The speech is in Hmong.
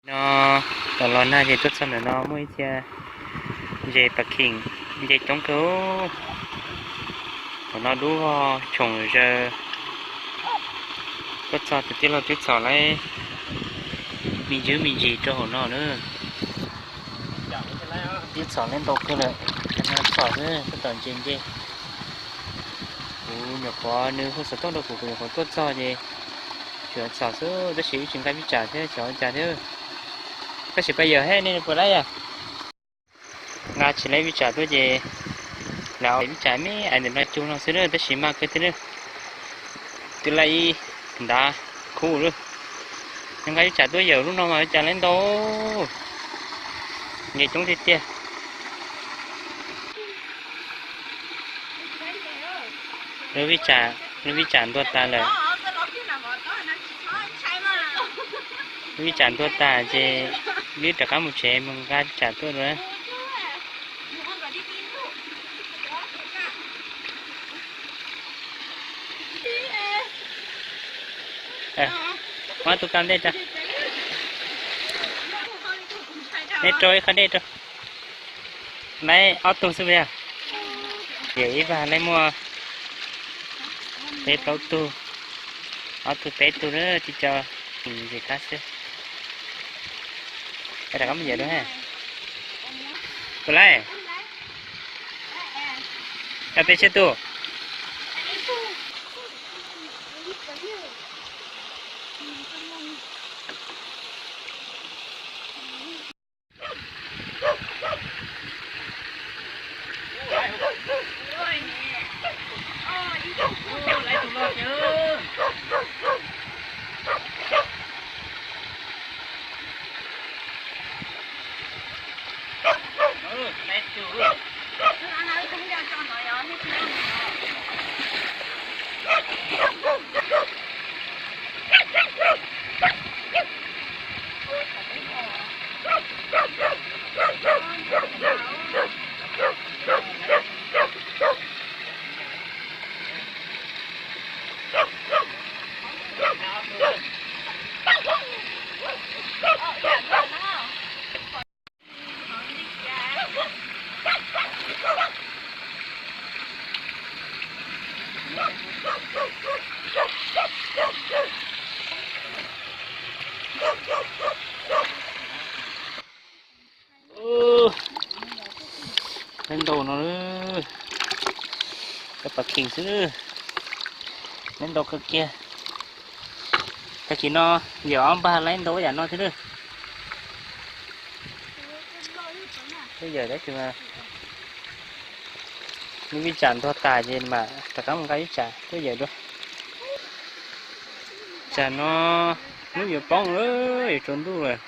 No, tom los nag ces tuaj txog ntawm no muaj ib txhia ntses pas kheem, nce coob kawg. Thaum no dub vog tshoom zaws. Tuaj txog tus tij laug twb txhom lawm me ntsis me ntsis rau hauv no na. Twb txhom lawm ntau kawg lawm, txhom xwb tab tom ntse nce. Kuv nyuam qhuav, nws hu xov tooj rau kuv, kuv nyuam qhuav tuaj txog ces tsuas txhom xwb tab sis wb tsis nqa vij tsam thiab xyov ua cas thiab. Tab sis pab yawg thiab nej puas laib yom? Nqa tsis laib vij tsam tuaj ces lawv vij tsam me ais ntawm no cug no xwb na tab sis mag kawg thiab na. Twb laib ib ntav khub lawm. Nqa vij tsam tuaj yawm lub no mas cas laib ntau, nce coob tiag tiag. Lub vij tsam, lub vij tsam ntuag tas lawm. Lub vij tsam ntuag tas ces wb rov qab mus tsev mus nqa vij tsam tuaj dua. Muab tus kab dej rau. Nej rau ib qho dej rau. Laib ob tug xwb puas yog? Yawm ib vag laib muaj peb plaub tug, ob tug peb tug na, tib co ntsis qab xwb. Rov qab mus yawm dua. Puas laib? Peb tsib tug. Laib ntau no, cov pas kheem xwb, laib ntau kawg kiag. Tag kis no yawm ob npag laib ntau yam no thiab. Twb yawm tab sis mas lub vij tsam ntuag tas ces mam rov qab mus nqa vij tsam tuaj yawm dua. Tsam no hnub yuav poob lawm, yuav tsaus ntuj lawm.